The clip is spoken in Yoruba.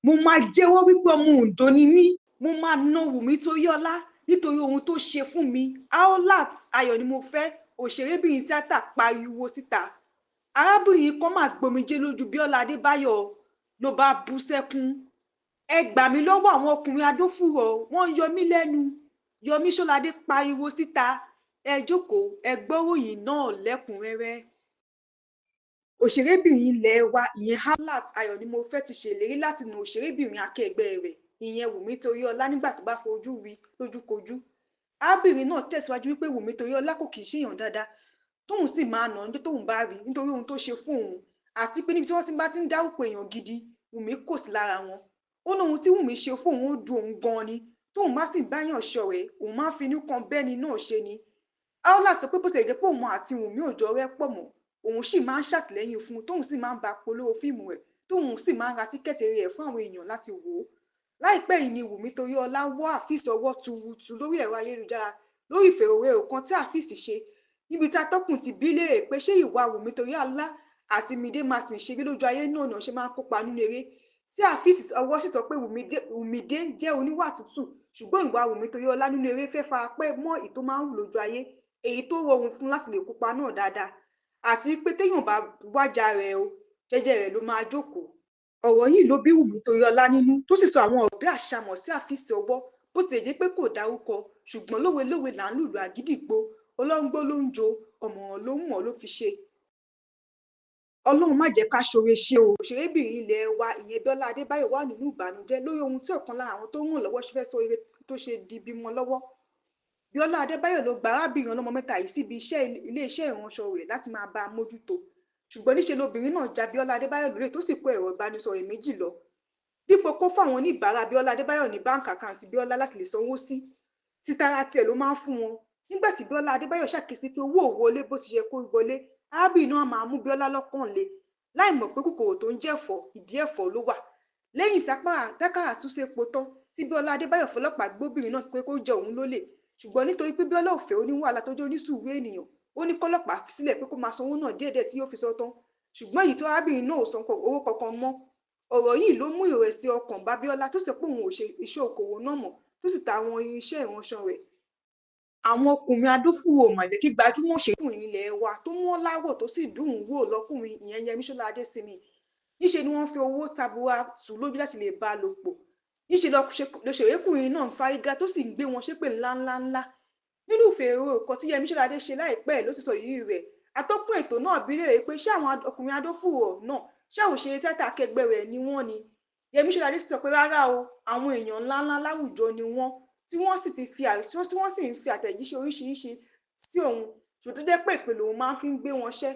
Mo máa jẹ́wọ́ wípé ọmọ Ondo ni mí. Mo máa na Wùmí Toríọlá nítorí ohun tó ṣe fún mi. Aolat Ayọ̀nimọ̀fẹ́, òṣèrébìnrin tíátà, pariwo síta. Arábìnrin kan máa gbomijé lójú Bíọ́lá Adébáyọ̀ ló bá bú sẹ́kún. Ẹ gbà mí lọ́wọ́ àwọn ọkùnrin adófùrọ̀, wọ́n ń yọ mí lẹ́nu. Yọmí Ṣọ́ládé pariwo síta. Ẹ jókòó, ẹ gbọ́ròyìn náà lẹ́kùn-ún-rẹ́rẹ́. Òṣèrébìnrin ilé wa ìyẹn Aolat Ayọ̀nimọ̀fẹ́ ti ṣèlérí láti na òṣèrébìnrin akẹgbẹ́ rẹ̀ ìyẹn Wùmí Toríọlá nígbà tó bá fojú rí lójúkojú. Arábìnrin náà tẹ̀síwájú wípé Wùmí Toríọlá kò kì í ṣèèyàn dáadáa, tóun sì máa nà án níjọ́ tóun bá rí i nítorí ohun tó ṣe fún òun, àti pé níbi tí wọ́n bá ti ń dárúkọ èèyàn gidi, Wùmí kò sí lára wọn. Ó ní ohun tí Wùmí ṣe fún òun ó dùn òun gan-an ni, tóun bá sì báyàn ṣọ̀rẹ́, òun máa ń finú kan bẹ́ni náà ṣe ni. Aolat sọ pé bó tilẹ̀ jẹ́ pé òun àti Wùmí ò jọ rẹ́ pọ̀ mọ́, òun sì máa ń ṣàtìlẹ́yìn fún un, tóun sì máa ń bá polówó fíìmù rẹ̀, tóun sì máa ń ra tíkẹ́ẹ̀tì eré rẹ̀ fún àwọn èèyàn láti wò ó. Láìpẹ́ yìí ni Wùmí Toríọlá wọ́ Afeez Ọwọ́ tuurutu lórí ẹ̀rọ ayélujára lórí ìfèròwérò kan tí Afeez ṣe, níbi tí atọ́kùn ti bí léèrè pé ṣé ìwà Wùmí Toríọlá àti Mide Martins ṣe rí lójú ayé náà ni ṣe máa ń kópa nínú eré, tí Afeez Ọwọ́ sì sọ pé Wùmídé jẹ́ oníwà tútù, ṣùgbọ́n ìwà Wùmí Toríọlá nínú eré fẹ́ fara pẹ́ mọ́ èyí tó máa ń hù lójú ayé, èyí tó rọrùn fún láti lè kópa náà dáadáa, àti pé téèyàn bá wájà rẹ̀ o, jẹ́jẹ́ rẹ̀ ló máa jókòó. Ọ̀rọ̀ yìí ló bí Wùmí Toríọlá nínú, tó sì sọ àwọn ọ̀rọ̀ bí àṣàmọ̀ sí Afeez Ọwọ́, bó tilẹ̀ jẹ́ pé kò dárúkọ, ṣùgbọ́n lówe-lówe là ń lùlù àgídìgbo, ọlọ́ngbọ́n ló ń jó, ọ̀mọ̀ràn ló ń mọ̀ ló fi ṣe. Ọlọ́run má jẹ́ ká ṣoore ṣe o. Òṣèrébìnrin ilé wa ìyẹn Bíọ́lá Adébáyọ̀ wà nínú ìbànújẹ́ lórí ohun tí ọ̀kan lára àwọn tó ń ràn lọ́wọ́ ṣe fẹ́ sọ ire tó ṣe di bímọ lọ́wọ́. Bíọ́lá Adébáyọ̀ ló gba arábìnrin ọlọ́mọ mẹ́ta yìí síbi iṣẹ́ iléeṣẹ́ ìránṣọ rẹ̀ láti máa bá a mójútó. Ṣùgbọ́n níṣe lobìnrin náà já Bíọ́lá Adébáyọ̀ lólè tó sì kó ẹ̀rọ ìbánisọ̀rọ̀ rẹ̀ méjì lọ. Dípò kó fáwọn oníbàárà Bíọ́lá Adébáyọ̀ ní báǹkì àkáǹtì Bíọ́lá láti lè sanwó sí, títara tiẹ̀ ló máa ń fún wọn. Nígbà tí Bíọ́lá Adébáyọ̀ ṣàkíyèsí pé owó ò wọlé bó ti yẹ kó wọlé, arábìnrin náà máa mú Bíọ́lá lọ́kàn le láì mọ̀ pé kòkòrò tó ń jẹ̀fọ́ ìdí ẹ̀fọ́ ló wà. Lẹ́yìn tákàrà tún sépo tán tí Bíọ́lá Adébáyọ̀ fọlọ́pàá gbóbìnrin náà pé kó jẹ òun lólè, ṣùgbọ́n nítorí pé Bíọ́lá ò fẹ́ oníwàhálà tó jẹ́ onísùúrù ènìyàn, ó ní kọ́lọ́pàá fi sílẹ̀ pé kó máa sanwó náà díẹ̀díẹ̀ tí yóò fi san tán. Ṣùgbọ́n èyí tí arábìnrin náà ò san owó kankan mọ́. Ọ̀rọ̀ yìí ló mú ìrẹ̀wẹ̀sì ọkàn bá Bíọ́lá tó sọ pé òun ò ṣe iṣẹ́ okòwò náà mọ́, tó sì ta àwọn irinṣẹ́ ìránṣọ rẹ̀. Àwọn ọkùnrin adófùrò mà jẹ́ kí gbajúmọ̀ òṣèrébìnrin ilé wa tó mọ́ láwọ̀ tó sì dùn ún wò lọ́kùnrin ìyẹn Yẹmí Ṣọ́ládé sinmi. Níṣe ni wọ́n fi owó tabua tù ú lójú láti lè bá a lò pọ̀. Níṣe lòṣèrékùnrin náà ń fárígá tó sì ń gbé wọn ṣépè ńláńláńlá. Nínú ìfèròwérò kan tí Yẹmí Ṣọ́ládé ṣe láìpẹ́ ló ti sọ ìrírí rẹ̀. Atọ́kùn ètò náà bi léèrè pé ṣé àwọn ọkùnrin adófùrò náà ṣé òṣèré tíátà akẹgbẹ́ rẹ̀ ni wọ́n ni. Yẹmí Ṣọ́ládé sọ pé rárá o, àwọn èèyàn ńláńlá láwùjọ ni wọ́n, tí wọ́n sì ti fi tí wọ́n sì ń fi àtẹ̀jíṣẹ́ oríṣiríṣi sí òun, ṣùgbọ́n tó jẹ́ pé ìpè lòun máa ń fi gbé wọn ṣẹ́.